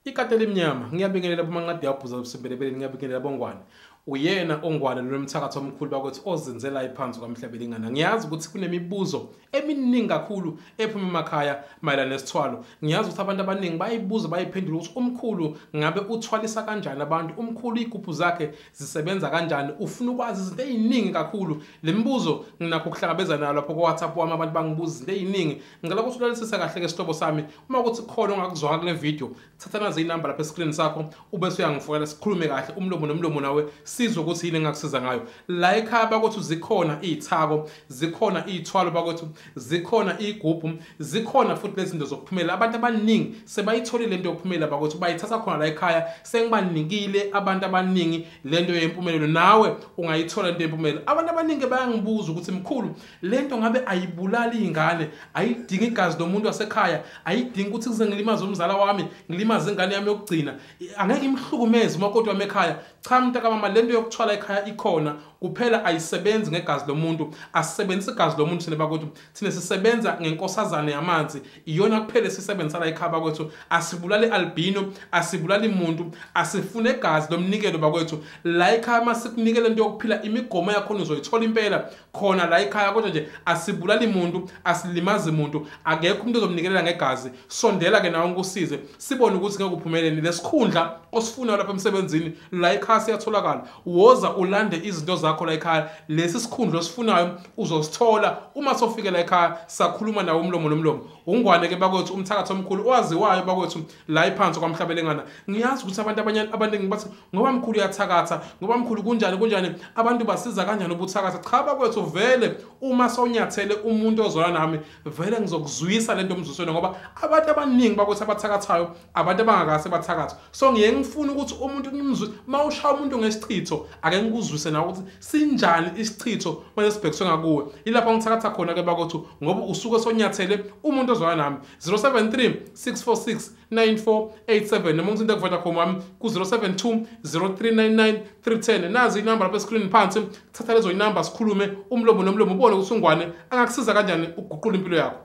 Ikati elimnyama, ngiyabingelela bomanqadi yabhuza busimbelebeleni, ngiyabingelela bongwane. Uyena ongwane lomthakathi omkhulu bakwethu ozinzela iphansi kwaMhlabelingana. Ngiyazi ukuthi kunemibuzo eminingi kakhulu ephuma emakhaya mayelana nesithwalo. Ngiyazi ukuthi abantu abaningi bayibuza bayiphendula ukuthi umkhulu ngabe uthwalisa kanjani abantu, umkhulu igubhu zakhe zisebenza kanjani, ufuna ukwazi izinto eziningi kakhulu. Le mibuzo nginakho ukuhlangabezana nayo lapho ku WhatsApp wami, abantu bangibuza izinto eziningi. Ngicela ukuthi ulalelisise kahle ke sihlobo sami. Uma ukuthi khona ongakuzwanga kule video, thatha nazi inamba lapha escreen sakho ubese uyangifonela sikhulume kahle umlomo nomlomo nawe sizwe ukuthi yini engakusiza ngayo. La ekhaya bakwethu zikhona iy'thako, zikhona iy'thwalo bakwethu, zikhona iy'gubhu, zikhona futhi lezi zinto zokuphumela. Abantu abaningi sebayitholile lento yokuphumela bakwethu, bayithatha khona la ekhaya. Sengibanikile abantu abaningi lento yempumelelo, nawe ungayithola lento yempumelelo. Abantu abaningi bayangibuza ukuthi mkhulu, lento ngabe ayibulali iy'ngane, ayidingi igazi lomuntu wasekhaya, ayidingi ukuthi kuze ngilimaze umzala wami, ngilimaze ingane yami yokugcina, angeke imhlukumeze umakoti wami ekhaya. Cha mntakamama, lento yokuthwala ekhaya ikhona kuphela, ayisebenzi ngegazi lomuntu. Asisebenzisi igazi lomuntu thina bakwethu, thina sisebenza ngenkosazane yamanzi, iyona kuphela esisebenzisa la ekhaya bakwethu. Asibulali albino, asibulali muntu, asifune igazi lomnikelo bakwethu. La ekhaya masikunikele into yokuphila, imigomo yakhona uzoyithola impela khona la ekhaya, kodwa nje asibulali muntu, asilimazi muntu, akekho umuntu ozomnikelela ngegazi. Sondela ke nawe ngikusize, sibone ukuthi ngeke uphumelele. Lesikhundla osifunayo lapha emsebenzini la ekhaya siyatholakala. Woza ulande izinto zakho la ekhaya, lesi sikhundla osifunayo uzosithola uma sofike la ekhaya, sakhuluma nawe umlomo nomlomo. Ungwane ke bakwethu, umthakathi omkhulu owaziwayo bakwethu la iphansi kwaMhlabelengana. Ngiyazi ukuthi abantu abaningi bathi ngoba mkhulu uyathakatha, ngoba mkhulu kunjani kunjani, abantu basiza kanjani ubuthakatha. Cha bakwethu, vele uma sonyathele umuntu ozwana nami, vele ngizokuzwisa lento omzwisweni, ngoba abantu abaningi bakwethu abathakathayo abantu abangakase bathakatha. So ngiye ngifuna ukuthi umuntu ngimzwise, mawushaya umuntu ngesichitho ake ngikuzwise nawe ukuthi sinjani isichitho manje sibhekiswe ngakuwe. Ilapho ngithakatha khona ke bakwethu, ngoba usuke sonyathele umuntu ozwana nami. 073 646 9487 noma ngithinta ku-Vodacom wami ku-072 0399 310. Nazi inamba lapha escreen phansi, thatha lezo inamba sikhulume umlomo nomlomo, ubone ukuthi ungwane angakusiza kanjani ukuguqula impilo yakho.